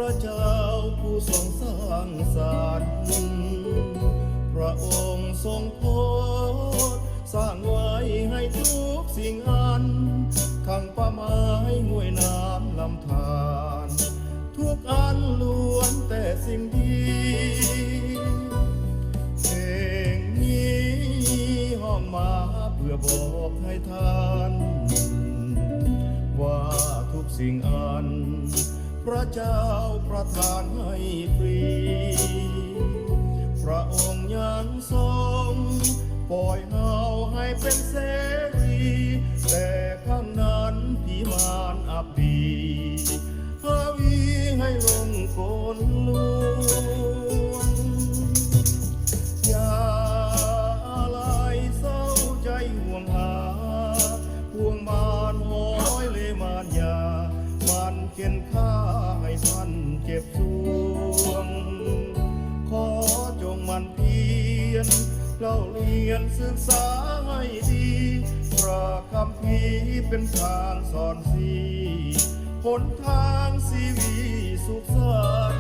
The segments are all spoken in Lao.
ພະເຈົ້າຜູ້ຊົງສ້າງສັນ ພະອົງຊົງໂປດສ້າງໄວ້ໃຫ້ທຸກສິ່ງອັນ ທັງປ່າໄມ້ ຫ້ວຍນ້ຳ ລຳທານ ທຸກອັນລ້ວນແຕ່ສິ່ງດີ. ເພງນີ້ຮ້ອງມາເພື່ອບອກໃຫ້ທ່ານ ວ່າທຸກສິ່ງອັນ ພະເຈົ້າປະທານໃຫ້ຟຣີ ພະອົງຍັງຊົງປ່ອຍເຮົາໃຫ້ເປັນເສລີ ແຕ່ຄັ້ງນັ້ນຜີມານອັບດີ ຫາວີໃຫ້ຫຼົງກົນລວງ. ຢ່າອາໄລເສົ້າໃຈຫ່ວງຫາ ພວກມານຮ້ອຍເລມານຢາ ມັນ ເຂັ່ນຂ້າໃຫ້ທ່ານເຈັບສວງ. ຂໍຈົ່ງໝັ່ນພຽນເລົ່າຮຽນສຶກສາໃຫ້ດີ, ພະຄຳພີເປັນທາງສອນຊີ້, ຫົນທາງຊີວິດສຸກສັນ.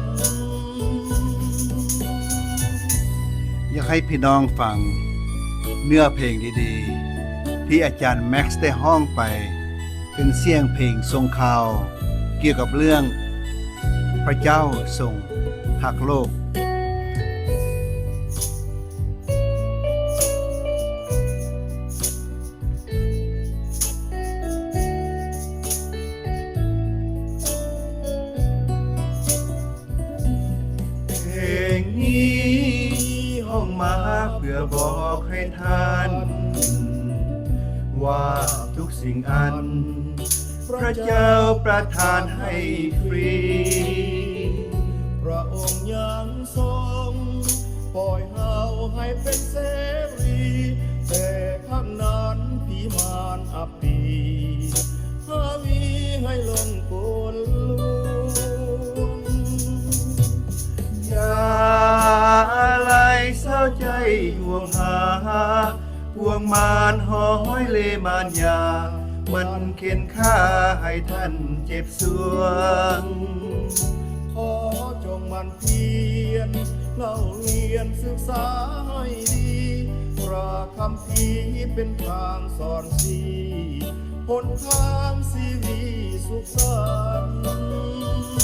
ຢາກໃຫ້ພີ່ນ້ອງຟັງເນື້ອເພງດີໆ ທີ່ອາຈານແມັກໄດ້ຮ້ອງໄປ ເປັນສຽງເພງສົ່ງຂ່າວກ່ຽວກັບເລື່ອງພະເຈົ້າຊົງຮັກໂລກ. ເພງນີ້ຮ້ອງມາເພື່ອບອກໃຫ້ທ່ານ ວ່າທຸກສິ່ງອັນພະເຈົ້າປະທານໃຫ້ຟຣີ ພະອົງຍັງຊົງປ່ອຍເຮົາໃຫ້ເປັນເສລີ ແຕ່ຄັ້ງນັ້ນຜີມານອັບ ປີ ຫາວີໃຫ້ລົງກົນລວງ. ຢ່າອາໄລເສົ້າໃຈຫ່ວງຫາ ພວກມານຮ້ອຍເລມານຢາ ມັນເຂັ່ນຂ້າໃຫ້ທ່ານເຈັບສວງ. ຂໍຈົ່ງໝັ່ນ ພຽນເລົ່າຮຽນສຶກສາໃຫ້ດີ ພະຄຳພີເປັນທາງສອນຊີ້ ຫົນທາງຊີວິດສຸກສັນ.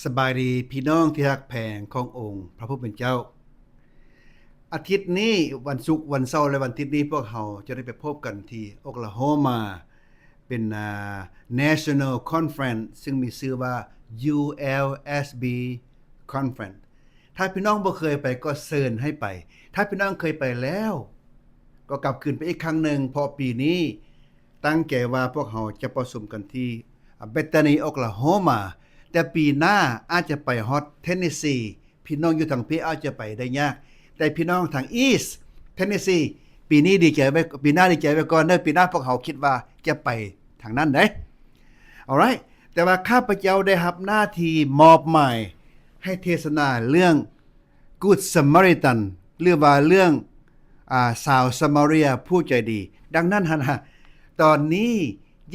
ສະບາຍດີພີ່ນ້ອງທີ່ຮັກແພງຂອງອົງພະຜູ້ເປັນເຈົ້າ. ອາທິດນີ້ ວັນສຸກ, ວັນເສົາ ແລະ ວັນອາທິດນີ້ ພວກເຮົາຈະໄດ້ໄປພົບກັນທີ່ໂອກລາໂຮມາ ເປັນ ອ່າ National Conference ຊຶ່ງມີຊື່ວ່າ ULSB Conference. ຖ້າພີ່ນ້ອງບໍ່ເຄີຍໄປກໍເຊີນໃຫ້ໄປ. ຖ້າພີ່ນ້ອງເຄີຍໄປແລ້ວ ກໍກັບຄືນໄປອີກຄັ້ງໜຶ່ງ, ເພາະປີນີ້ຕັ້ງໃຈວ່າພວກເຮົາຈະປະຊຸມກັນທີ່ Bethany Oklahoma, ແຕ່ປີໜ້າອາດຈະໄປຮອດ Tennessee. ພີ່ນ້ອງຢູ່ທາງພີ້ອາດຈະໄປໄດ້ຍາກ, ແຕ່ພີ່ນ້ອງທາງ East Tennessee ປີນີ້ດີໃຈໄວ້, ປີໜ້າດີໃຈໄວ້ກ່ອນເດີ. ປີໜ້າພວກເຮົາຄິດວ່າຈະໄປທາງນັ້ນເດ້. Alright, ແຕ່ວ່າຂ້າພະເຈົ້າໄດ້ຮັບໜ້າທີ່ມອບໝາຍໃຫ້ເທສະໜາເລື່ອງ Good Samaritan ຫຼືວ່າເລື່ອງ ອ່າ ຊາວສະມາເຣຍຜູ້ໃຈດີ. ດັ່ງນັ້ນຫັ້ນນະ ຕອນນີ້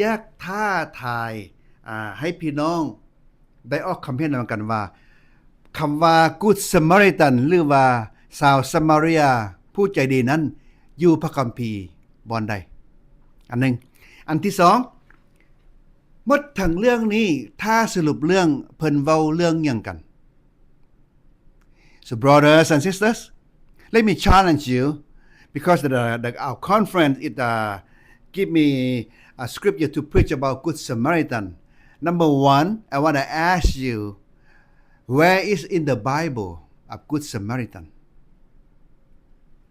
ຢາກທ້າທາຍ ອ່າ ໃຫ້ພີ່ນ້ອງ ໄດ້ອອກຄຳເຫັນນຳກັນວ່າ ຄຳວ່າ Good Samaritan ຫຼືວ່າຊາວສະມາເຣຍຜູ້ໃຈດີນັ້ນ ຢູ່ພະຄຳພີບ່ອນໃດ? ອັນໜຶ່ງ. ອັນທີສອງ, ໝົດທັງເລື່ອງນີ້ ຖ້າສະຫຼຸບເລື່ອງ ເພິ່ນເວົ້າເລື່ອງຫຍັງກັນ? So, brothers and sisters, let me challenge you, because the, the, our conference, it, uh, give me a scripture to preach about Good Samaritan. Number one, I wanna ask you, where is in the Bible a Good Samaritan?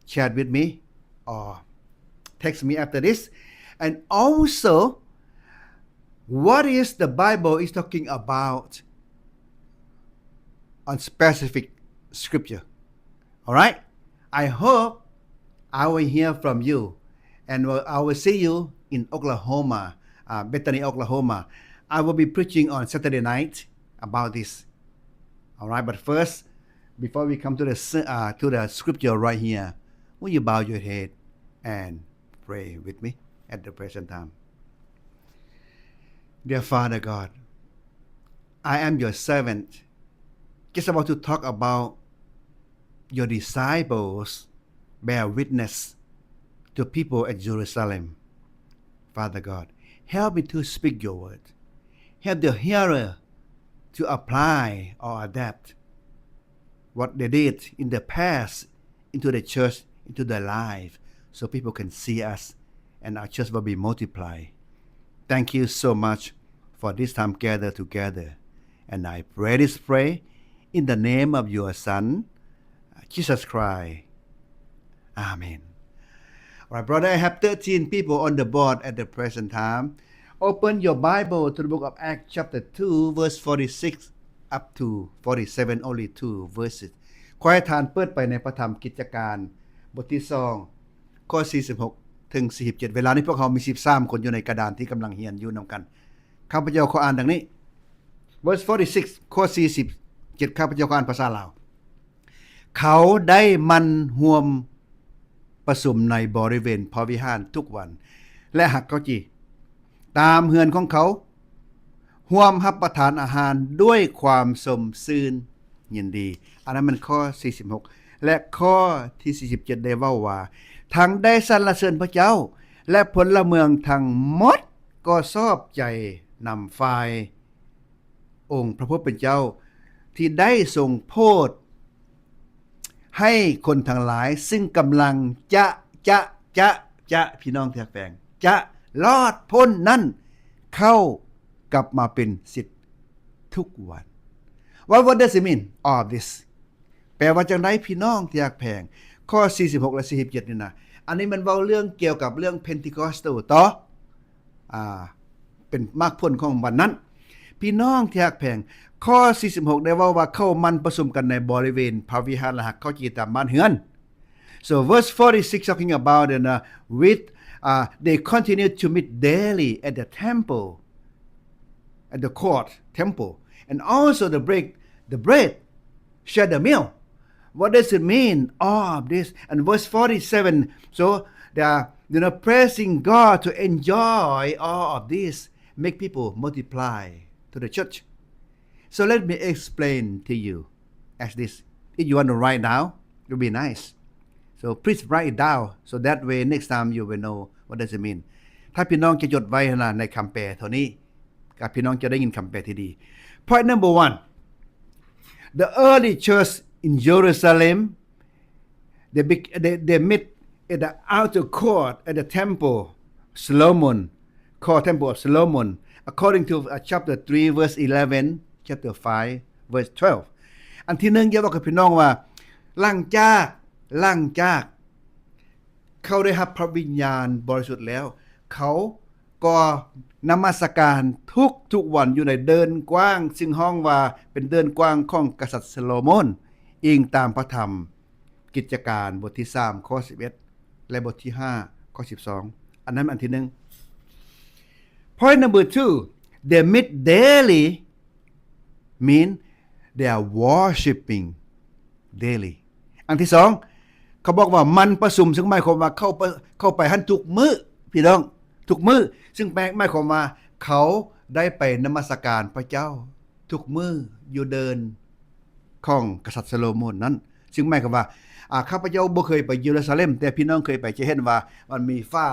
Chat with me or text me after this. And also, what is the Bible is talking about on specific scripture. All right? I hope I will hear from you, and will, I will see you in Oklahoma, uh, Bethany, Oklahoma. I will be preaching on Saturday night about this. All right, but first, before we come to the s- uh, to the scripture right here, will you bow your head and pray with me at the present time? Dear Father God, I am your servant, just about to talk about your disciples bear witness to people at Jerusalem. Father God, help me to speak your word. Help the hearer to apply or adapt what they did in the past into the church, into their life, so people can see us and our church will be multiplied. Thank you so much for this time gathered together. And I pray this prayer in the name of your Son, Jesus Christ. Amen. All right, brother, I have thirteen people on the board at the present time. Open your Bible to the book of Acts, chapter two, verse forty-six up to forty-seven, only two verses. ຂໍໃຫ້ທ່ານເປີດໄປໃນພະທຳກິດຈະການ ບົດທີສອງ ຂໍ້ສີ່ສິບຫົກ ເຖິງສີ່ສິບເຈັດ. ເວລານີ້ພວກເຮົາມີສິບສາມຄົນຢູ່ໃນກະດານທີ່ກຳລັງຮຽນຢູ່ນຳກັນ. ຂ້າພະເຈົ້າຂໍອ່ານດັ່ງນີ້ verse forty-six ຂໍ້ສີ່ສິບເຈັດ ຂ້າພະເຈົ້າຂໍອ່ານພາສາລາວ. ເຂົາໄດ້ໝັ່ນຮ່ວມປະຊຸມໃນບໍລິເວນພະວິຫານທຸກວັນ ແລະ ຫັກເຂົ້າຈີ່ຕາມເຮືອນຂອງເຂົາ, ຮ່ວມຮັບປະທານອາຫານດ້ວຍຄວາມຊົມຊື່ນຍິນດີ. ອັນນັ້ນແມ່ນຂໍ້ສີ່ສິບຫົກ ແລະ ຂໍ້ທີສີ່ສິບເຈັດ ໄດ້ເວົ້າວ່າ, ທັງໄດ້ສັນລະເສີນພະເຈົ້າ ແລະ ພົນລະເມືອງທັງໝົດກໍຊອບໃຈນຳຝ່າຍ ອົງພະຜູ້ເປັນເຈົ້າທີ່ໄດ້ຊົງໂຜດໃຫ້ຄົນທັງຫຼາຍ ຊຶ່ງກຳລັງຈະ ຈະ ຈະ ຈະ ພີ່ນ້ອງທີ່ຮັກແພງ ຈະລອດພົ້ນນັ້ນ ເຂົ້າກັບມາເປັນສິດທຸກວັນ. What, what does it mean, all this? ແປວ່າຈັ່ງໃດ ພີ່ນ້ອງທີ່ຮັກແພງ? ຂໍ້ສີ່ສິບຫົກ ແລະ ສີ່ສິບເຈັດນີ້ນະ, ອັນນີ້ມັນເວົ້າເລື່ອງກ່ຽວກັບເລື່ອງ Pentecostal ຕໍ່ ອ່າ ເປັນໝາກຜົນຂອງວັນນັ້ນ. ພີ່ນ້ອງທີ່ຮັກແພງ, ຂໍ້ສີ່ສິບຫົກ ໄດ້ເວົ້າວ່າເຂົາໝັ່ນປະຊຸມກັນໃນບໍລິເວນພະວິຫານ ແລະ ຫັກເຂົ້າຈີ່ຕາມບ້ານເຮືອນ. So verse forty-six talking about, and, uh, with, uh, they continued to meet daily at the temple, at the court temple, and also the break the bread, share the meal. What does it mean, all of this? And verse forty-seven, so they are, you know, praising God to enjoy all of this, make people multiply to the church. So let me explain to you as this. If you want to write down, it would be nice. So please write it down, so that way next time you will know what does it mean. ຖ້າພີ່ນ້ອງຈະຈົດໄວ້ຫັ້ນນະ ໃນຄຳແປເທົ່ານີ້ ກັບພີ່ນ້ອງຈະໄດ້ຍິນຄຳແປທີ່ດີ. Point number one, the early church in Jerusalem, they, be- they, they meet at the outer court at the temple Solomon, called Temple of Solomon, according to, uh, chapter three, verse eleven, chapter five, verse twelve. ອັນທີໜຶ່ງ ຢາກບອກກັບພີ່ນ້ອງວ່າ ຫຼັງຈາກ ຫຼັງຈາກ ເຂົາໄດ້ຮັບພະວິນຍານບໍລິສຸດແລ້ວ, ເຂົາກໍນະມັດສະການທຸກໆວັນຢູ່ໃນເດີ່ນກວ້າງ, ຊຶ່ງຮ້ອງວ່າເປັນເດີ່ນກວ້າງຂອງກະສັດໂຊໂລໂມນ, ອີງຕາມພະທຳກິດຈະການ ບົດທີສາມ ຂໍ້ສິບເອັດ ແລະ ບົດທີຫ້າ ຂໍ້ສິບສອງ. ອັນນັ້ນອັນທີໜຶ່ງ. Point number two, they meet daily mean they are worshiping daily. ອັນທີສອງ ເຂົາບອກວ່າໝັ່ນປະຊຸມ, ຊຶ່ງໝາຍຄວາມວ່າເຂົ້າໄປ ເຂົ້າໄປຫັ້ນທຸກມື້, ພີ່ນ້ອງ, ທຸກມື້, ຊຶ່ງແປ ໝາຍຄວາມວ່າເຂົາໄດ້ໄປນະມັດສະການພະເຈົ້າທຸກມື້ຢູ່ເດີ່ນຂອງກະສັດໂຊໂລໂມນນັ້ນ. ຊຶ່ງໝາຍຄວາມວ່າ ອາ ຂ້າພະເຈົ້າບໍ່ເຄີຍໄປເຢຣູຊາເລັມ, ແຕ່ພີ່ນ້ອງເຄີຍໄປ ຈະເຫັນວ່າມັນມີຝາ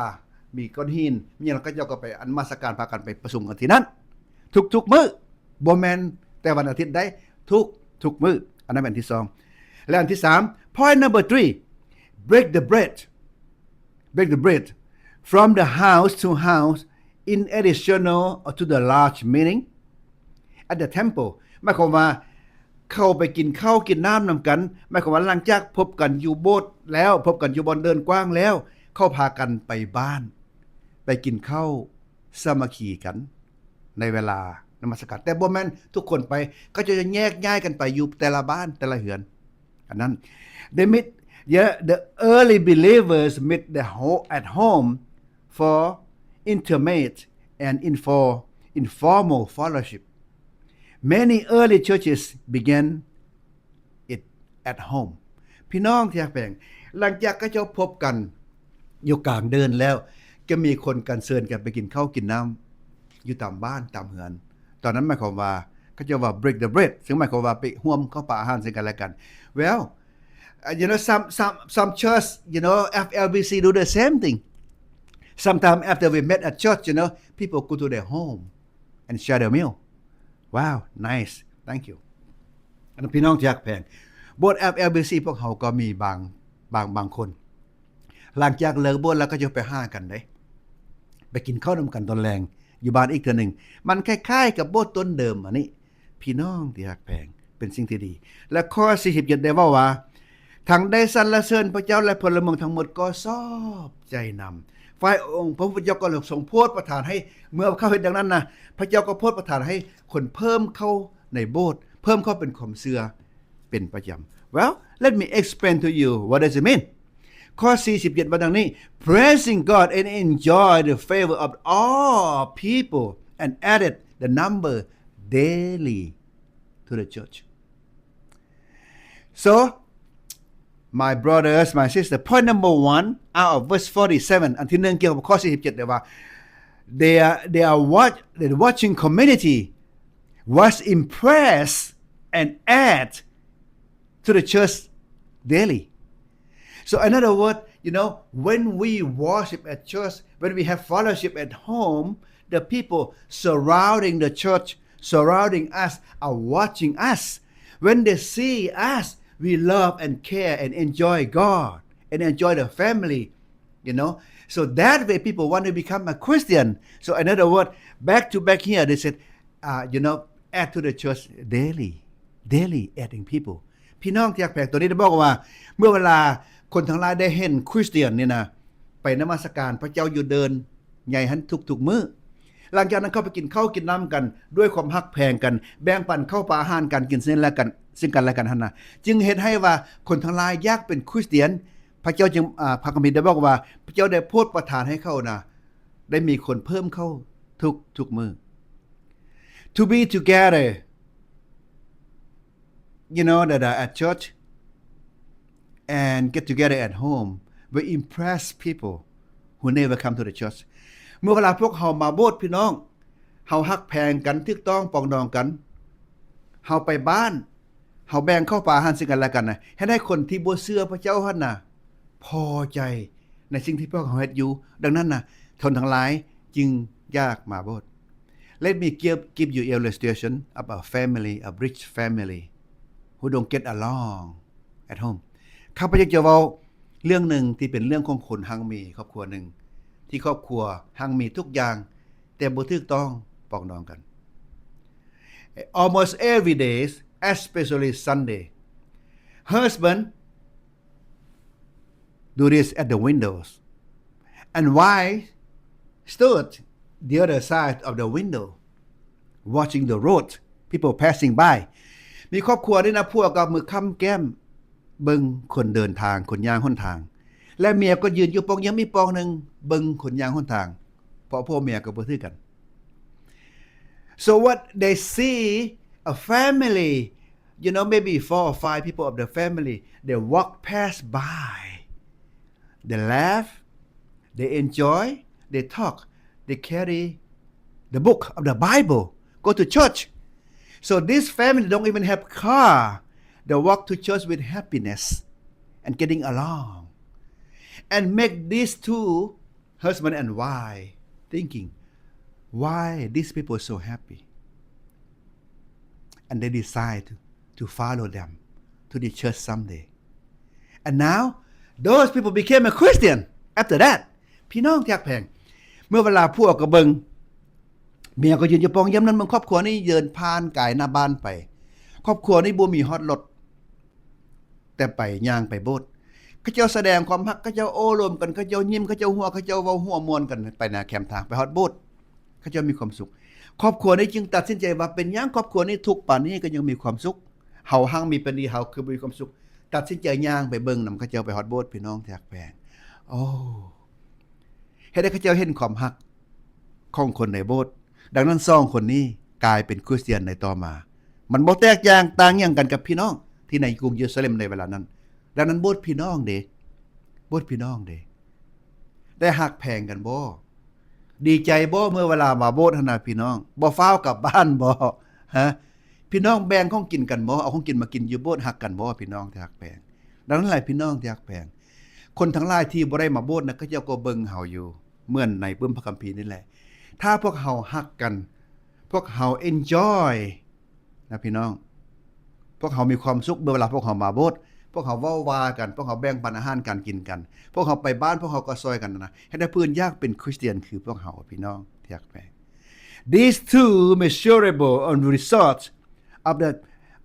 ມີກ້ອນຫີນ ມີຫຍັງ, ແລ້ວເຂົາເຈົ້າກໍໄປນະມັດສະການ, ພາກັນໄປປະຊຸມກັນທີ່ນັ້ນ ທຸກໆມື້, ບໍ່ແມ່ນແຕ່ວັນອາທິດໃດ, ທຸກໆມື້. ອັນນັ້ນແມ່ນອັນທີສອງ. ແລະ ອັນທີສາມ point number three, break the bread, break the bread from the house to house in additional to the large meeting at the temple. ໝາຍຄວາມວ່າ ເຂົ້າໄປກິນເຂົ້າກິນນ້ຳນຳກັນ, ໝາຍຄວາມວ່າຫຼັງຈາກພົບກັນຢູ່ໂບດແລ້ວ, ພົບກັນຢູ່ບ່ອນເດີ່ນກວ້າງແລ້ວ, ເຂົາພາກັນໄປບ້ານ, ໄປກິນເຂົ້າສາມັກຄີກັນໃນເວລາ ນະມັດສະການ ແຕ່ບໍ່ແມ່ນທຸກຄົນໄປ ເຂົາເຈົ້າຈະແຍກຍ້າຍກັນໄປຢູ່ແຕ່ລະບ້ານ ແຕ່ລະເຮືອນ ອັນນັ້ນ They meet, yeah, the early believers meet the ho-, at home for intimate and info-, informal fellowship. Many early churches began it at home. ພີ່ນ້ອງທີ່ຮັກແພງ, ຫຼັງຈາກເຂົາເຈົ້າພົບກັນຢູ່ກາງເດີ່ນແລ້ວ ກໍມີຄົນກັນເຊີນກັນໄປກິນເຂົ້າກິນນ້ຳຢູ່ຕາມບ້ານຕາມເຮືອນ. ຕອນນັ້ນໝາຍຄວາມວ່າ ເຂົາເຈົ້າວ່າ break the bread ຊຶ່ງໝາຍຄວາມວ່າໄປຮ່ວມເຂົ້າປະອາຫານເຊິ່ງກັນແລະກັນ. Well, uh, you know, some, some, some church, you know, F L B C do the same thing. Sometimes after we met at church, you know, people go to their home and share the meal. Wow, nice. Thank you. ອັນນັ້ນ ພີ່ນ້ອງທີ່ຮັກແພງ, ໂບດ F L B C ພວກເຮົາກໍມີບາງ, ບາງ, ບາງຄົນ ຫຼັງຈາກເລີກໂບດແລ້ວ ເຂົາເຈົ້າໄປຫາກັນເດ້ ໄປກິນເຂົ້ານຳກັນຕອນແລງຢູ່ບ້ານອີກເທື່ອໜຶ່ງ. ມັນຄ້າຍໆກັບໂບດຕົ້ນເດີມອັນນີ້ ພີ່ນ້ອງທີ່ຮັກແພງ, ເປັນສິ່ງທີ່ດີ. ແລະ ຂໍ້ສີ່ສິບເຈັດໄດ້ເວົ້າວ່າ ທັງໄດ້ສັນລະເສີນພະເຈົ້າ ແລະ ພົນລະເມືອງທັງໝົດກໍຊອບໃຈນຳ. ຝ່າຍອົງພະຜູ້ເປັນເຈົ້າກໍຊົງໂຜດປະທານໃຫ້ ເມື່ອເຂົາເຮັດດັ່ງນັ້ນນະ ພະເຈົ້າກໍໂຜດປະທານໃຫ້ຄົນເພີ່ມເຂົ້າໃນໂບດ, ເພີ່ມເຂົ້າເປັນຄວາມເຊື່ອເປັນປະຈຳ. Well, let me explain to you what does it mean. ຂໍ້ສີ່ສິບເຈັດວ່າດັ່ງນີ້ Praising God and enjoy the favor of all people and added the number daily to the church. So, my brothers, my sister, point number one out of verse forty-seven ອັນທີໜຶ່ງ ກ່ຽວກັບຂໍ້ສີ່ສິບເຈັດ ໄດ້ວ່າ they are, they are watch, the watching community was impressed and add to the church daily. So in other words, you know, when we worship at church, when we have fellowship at home, the people surrounding the church, surrounding us, are watching us. When they see us, we love and care and enjoy God and enjoy the family, you know. So that way people want to become a Christian. So in other words, back to back here, they said, uh, you know, add to the church daily, daily adding people. ພີ່ນ້ອງທີ່ຮັກແພງ, ຕົວນີ້ໄດ້ບອກວ່າ ເມື່ອເວລາຄົນທັງຫຼາຍໄດ້ເຫັນຄຣິສຕຽນນີ້ນະ ໄປນະມັດສະການພະເຈົ້າຢູ່ເດີ່ນໃຫຍ່ຫັ້ນທຸກໆມື້, ຫຼັງຈາກນັ້ນເຂົາໄປກິນເຂົ້າກິນນ້ຳກັນດ້ວຍຄວາມຮັກແພງກັນ, ແບ່ງປັນເຂົ້າປາອາຫານການກິນເຊິ່ງແລະກັນ, ເຊິ່ງກັນແລະກັນຫັ້ນນະ, ຈຶ່ງເຮັດໃຫ້ວ່າຄົນທັງຫຼາຍຢາກເປັນຄຣິສຕຽນ. ພະເຈົ້າຈຶ່ງ, ອາ, ພະຄຳພີໄດ້ບອກວ່າ ພະເຈົ້າໄດ້ໂຜດປະທານໃຫ້ເຂົານະ ໄດ້ມີຄົນເພີ່ມເຂົ້າທຸກໆມື້. To be together, you know, that are at church and get together at home will impress people who never come to the church. ເມື່ອເວລາພວກເຮົາມາໂບດ ພີ່ນ້ອງ, ເຮົາຮັກແພງກັນ, ຖືກຕ້ອງປອງດອງກັນ, ເຮົາໄປບ້ານ, ເຮົາແບ່ງເຂົ້າປາອາຫານເຊິ່ງກັນແລະກັນນະ, ເຮັດໃຫ້ຄົນທີ່ບໍ່ເຊື່ອພະເຈົ້າຫັ້ນນະ ພໍໃຈໃນສິ່ງທີ່ພວກເຮົາເຮັດຢູ່. ດັ່ງນັ້ນນະ ທ່ານທັງຫຼາຍຈຶ່ງຢາກມາໂບດ. Let me give, give you illustration of a family, a rich family who don't get along at home. ຂ້າພະເຈົ້າຈະເວົ້າເລື່ອງໜຶ່ງທີ່ເປັນເລື່ອງຂອງຄົນຮັ່ງມີຄອບຄົວໜຶ່ງ ທີ່ຄອບຄົວຮັ່ງມີທຸກຢ່າງ ແຕ່ບໍ່ຖືກຕ້ອງປອງດອງກັນ. Almost every day, especially Sunday, husband do this at the windows, and wife stood the other side of the window watching the road, people passing by. ມີຄອບຄົວນີ້ນະ ຜົວກັບມືຄ້ຳແກ້ມເບິ່ງຄົນເດີນທາງ, ຄົນຍ່າງຫົນທາງ ແລະ ເມຍກໍຢືນຢູ່ປ່ອງຢ້ຽມອີກປ່ອງໜຶ່ງເບິ່ງຄົນຍ່າງຫົນທາງ ເພາະຜົວເມຍກໍບໍ່ຖືກກັນ. So what they see, a family, you know, maybe four or five people of the family, they walk past by, they laugh, they enjoy, they talk, they carry the book of the Bible, go to church. So this family don't even have car, they walk to church with happiness and getting along, and make these two husband and wife thinking, "Why these people so happy?" And they decide to, to follow them to the church someday. And now, those people became a Christian after that. ພີ່ນ້ອງທີ່ຮັກແພງ, ເມື່ອເວລາຜົວກໍເບິ່ງ ເມຍກໍຢືນຢູ່ປ່ອງຢ້ຽມນັ້ນເບິ່ງຄອບຄົວນີ້ເດີນຜ່ານກາຍໜ້າບ້ານໄປ. ຄອບຄົວນີ້ບໍ່ມີຮອດລົດ ແຕ່ໄປ ຍ່າງໄປໂບດ. ເຂົາເຈົ້າສະແດງຄວາມຮັກ, ເຂົາເຈົ້າໂອ້ລົມກັນ, ເຂົາເຈົ້າຍິ້ມ, ເຂົາເຈົ້າຫົວ, ເຂົາເຈົ້າເວົ້າຫົວມ່ວນກັນໄປໜ້າແຄມທາງ, ໄປຮອດໂບດ. ເຂົາເຈົ້າມີຄວາມສຸກ. ຄອບຄົວນີ້ຈຶ່ງຕັດສິນໃຈວ່າ ເປັນຫຍັງຄອບຄົວນີ້ທຸກປານນີ້ກໍຍັງມີຄວາມສຸກ? ເຮົາຮັ່ງມີປານນີ້ ເຮົາຄືບໍ່ມີຄວາມສຸກ? ຕັດສິນໃຈຍ່າງໄປເບິ່ງນຳເຂົາເຈົ້າ ໄປຮອດໂບດ ພີ່ນ້ອງທີ່ຮັກແພງ. ໂອ້ ເຮັດໃຫ້ເຂົາເຈົ້າເຫັນຄວາມຮັກຂອງຄົນໃນໂບດ. ດັ່ງນັ້ນ ສອງຄົນນີ້ກາຍເປັນຄຣິສຕຽນໃນຕໍ່ມາ. ມັນບໍ່ແຕກຕ່າງຫຍັງກັນກັບພີ່ນ້ອງທີ່ໃນກຸງເຢຣູຊາເລັມໃນເວລານັ້ນ. ດັ່ງນັ້ນ ໂບດພີ່ນ້ອງເດ ໂບດພີ່ນ້ອງເດ ໄດ້ຮັກແພງກັນບໍ່? ດີໃຈບໍ່ ເມື່ອເວລາມາໂບດຫັ້ນນະພີ່ນ້ອງ? ບໍ່ຟ້າວກັບບ້ານບໍ່? ຮະ? ພີ່ນ້ອງແບ່ງຂອງກິນກັນບໍ່? ເອົາຂອງກິນມາກິນຢູ່ໂບດ ຮັກກັນບໍ່ ພີ່ນ້ອງທີ່ຮັກແພງ? ດັ່ງນັ້ນແຫຼະ ພີ່ນ້ອງທີ່ຮັກແພງ, ຄົນທັງຫຼາຍທີ່ບໍ່ໄດ້ມາໂບດນະ ເຂົາເຈົ້າກໍເບິ່ງເຮົາຢູ່ ເໝືອນໃນປຶ້ມພະຄຳພີນີ້ແຫຼະ. ຖ້າພວກເຮົາຮັກກັນ, ພວກເຮົາ enjoy ນະພີ່ນ້ອງ, ພວກເຮົາມີຄວາມສຸກເມື່ອເວລາພວກເຮົາມາໂບດ, ພວກເຮົາເວົ້າວ່າກັນ, ພວກເຮົາແບ່ງປັນອາຫານການກິນກັນ, ພວກເຮົາໄປບ້ານ ພວກເຮົາກໍຊ່ອຍກັນນະ, ເຮັດໃຫ້ຜູ້ອື່ນຢາກເປັນຄຣິສຕຽນຄືພວກເຮົາ ພີ່ນ້ອງທີ່ຮັກແພງ. These two measurable end results of the,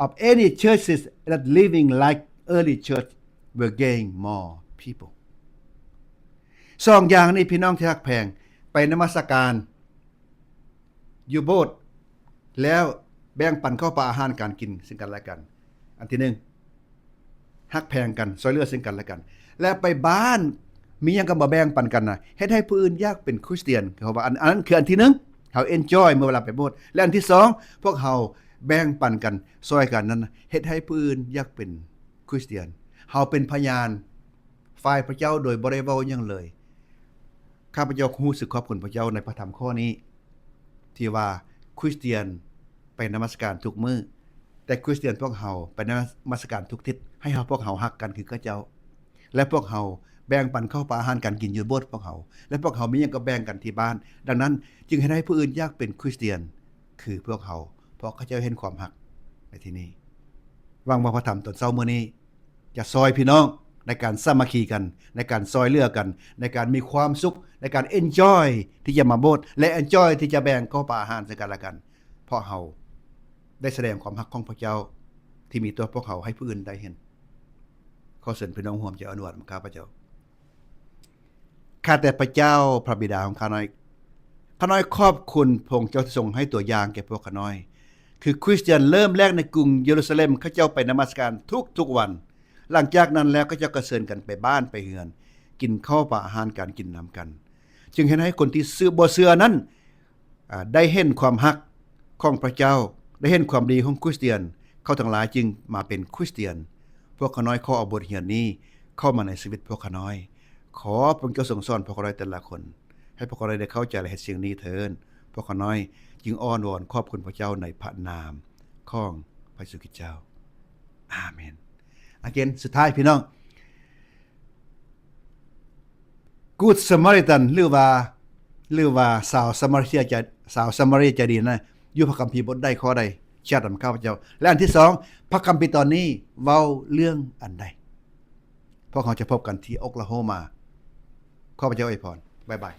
of any churches that living like early church will gain more people. ສອງຢ່າງນີ້ ພີ່ນ້ອງທີ່ຮັກແພງ, ໄປນະມັດສະການຢູ່ໂບດ ແລ້ວແບ່ງປັນເຂົ້າປາອາຫານການກິນເຊິ່ງກັນແລະກັນ. ອັນທີໜຶ່ງ ຮັກແພງກັນ, ຊ່ວຍເຫຼືອເຊິ່ງກັນແລະກັນ, ແລະໄປບ້ານ ມີຫຍັງກໍມາແບ່ງປັນກັນນະ, ເຮັດໃຫ້ຜູ້ອື່ນຢາກເປັນຄຣິສຕຽນ. ເຂົາວ່າ ອັນ ອັນນັ້ນຄືອັນທີໜຶ່ງ, ເຮົາ enjoy ເມື່ອເວລາໄປໂບດ. ແລະອັນທີສອງ ພວກເຮົາແບ່ງປັນກັນ, ຊ່ອຍກັນນັ້ນນະ, ເຮັດໃຫ້ຜູ້ອື່ນຢາກເປັນຄຣິສຕຽນ. ເຮົາເປັນພະຍານ ຝ່າຍພະເຈົ້າໂດຍບໍ່ໄດ້ເວົ້າຫຍັງເລີຍ. ຂ້າພະເຈົ້າຮູ້ສຶກຂອບຄຸນພະເຈົ້າໃນພະທຳຂໍ້ນີ້ ທີ່ວ່າຄຣິສຕຽນໄປນະມັດສະການທຸກມື້, ແຕ່ຄຣິສຕຽນພວກເຮົາໄປນະມັດສະການທຸກທິດ. ໃຫ້ເຮົາ ພວກເຮົາຮັກກັນຄືເຂົາເຈົ້າ, ແລະພວກເຮົາແບ່ງປັນເຂົ້າປາອາຫານການກິນຢູ່ໂບດພວກເຮົາ, ແລະພວກເຮົາມີຫຍັງກໍແບ່ງກັນທີ່ບ້ານ. ດັ່ງນັ້ນຈຶ່ງເຮັດໃຫ້ຜູ້ອື່ນຢາກເປັນຄຣິສຕຽນຄືພວກເຮົາ, ເພາະເຂົາເຈົ້າເຫັນຄວາມຮັກໃນທີ່ນີ້. ຫວັງວ່າພະທຳຕອນເຊົ້າມື້ນີ້ ຈະຊ່ອຍພີ່ນ້ອງໃນການສາມັກຄີກັນ, ໃນການຊ່ອຍເຫຼືອກັນ, ໃນການມີຄວາມສຸກ, ໃນການ enjoy ທີ່ຈະມາໂບດ ແລະ enjoy ທີ່ຈະແບ່ງເຂົ້າປາອາຫານເຊິ່ງກັນແລະກັນ, ເພາະເຮົາໄດ້ສະແດງຄວາມຮັກຂອງພະເຈົ້າທີ່ມີຕໍ່ພວກເຮົາໃຫ້ຜູ້ອື່ນໄດ້ເຫັນ. ຂໍເຊີນພີ່ນ້ອງຮ່ວມໃຈອ້ອນວອນນຳຂ້າພະເຈົ້າ. ຂ້າແຕ່ພະເຈົ້າ, ພະບິດາຂອງຂ້ານ້ອຍ, ຂ້ານ້ອຍຂອບຄຸນພະອົງເຈົ້າທີ່ຊົງໃຫ້ຕົວຢ່າງແກ່ພວກຂ້ານ້ອຍ. ຄືຄຣິສຕຽນເລີ່ມແລກໃນກຸງເຢຣູຊາເລັມ, ເຂົາເຈົ້າໄປນະມັດສະການທຸກໆວັນ. ຫຼັງຈາກນັ້ນແລ້ວ ເຂົາເຈົ້າກໍເຊີນກັນໄປບ້ານໄປເຮືອນ, ກິນເຂົ້າປາອາຫານການກິນນຳກັນ, ຈຶ່ງເຮັດໃຫ້ຄົນທີ່ເຊື່ອ ບໍ່ເຊື່ອນັ້ນ ອາ ໄດ້ເຫັນຄວາມຮັກຂອງພະເຈົ້າ, ໄດ້ເຫັນຄວາມດີຂອງຄຣິສຕຽນ, ເຂົາທັງຫຼາຍຈຶ່ງມາເປັນຄຣິສຕຽນ. ພວກຂ້ານ້ອຍຂໍເອົາບົດຮຽນນີ້ເຂົ້າມາໃນຊີວິດພວກຂ້ານ້ອຍ. ຂໍພະອົງເຈົ້າຊົງສອນພວກຂ້ານ້ອຍແຕ່ລະຄົນ, ໃຫ້ພວກຂ້ານ້ອຍໄດ້ເຂົ້າໃຈ ແລະ ເຮັດສິ່ງນີ້ເທີ້ນ. ພວກຂ້ານ້ອຍຈຶ່ງອ້ອນວອນຂອບຄຸນພະເຈົ້າໃນພະນາມຂອງພະເຢຊູຄຣິສເຈົ້າ. ອາເມນ. Again ສຸດທ້າຍ ພີ່ນ້ອງ, Good Samaritan ຫຼືວ່າ ຫຼືວ່າຊາວສະມາເຣຍໃຈ ຊາວສະມາເຣຍໃຈດີນະ, ຢູ່ພະຄຳພີບົດໃດຂໍ້ໃດ ແຊັດນຳຂ້າພະເຈົ້າ. ແລະ ອັນທີສອງ ພະຄຳພີຕອນນີ້ເວົ້າເລື່ອງອັນໃດ? ພວກເຮົາຈະພົບກັນທີ່ໂອກລາໂຮມາ. ຂໍພະເຈົ້າອວຍພອນ. ບາຍບາຍ.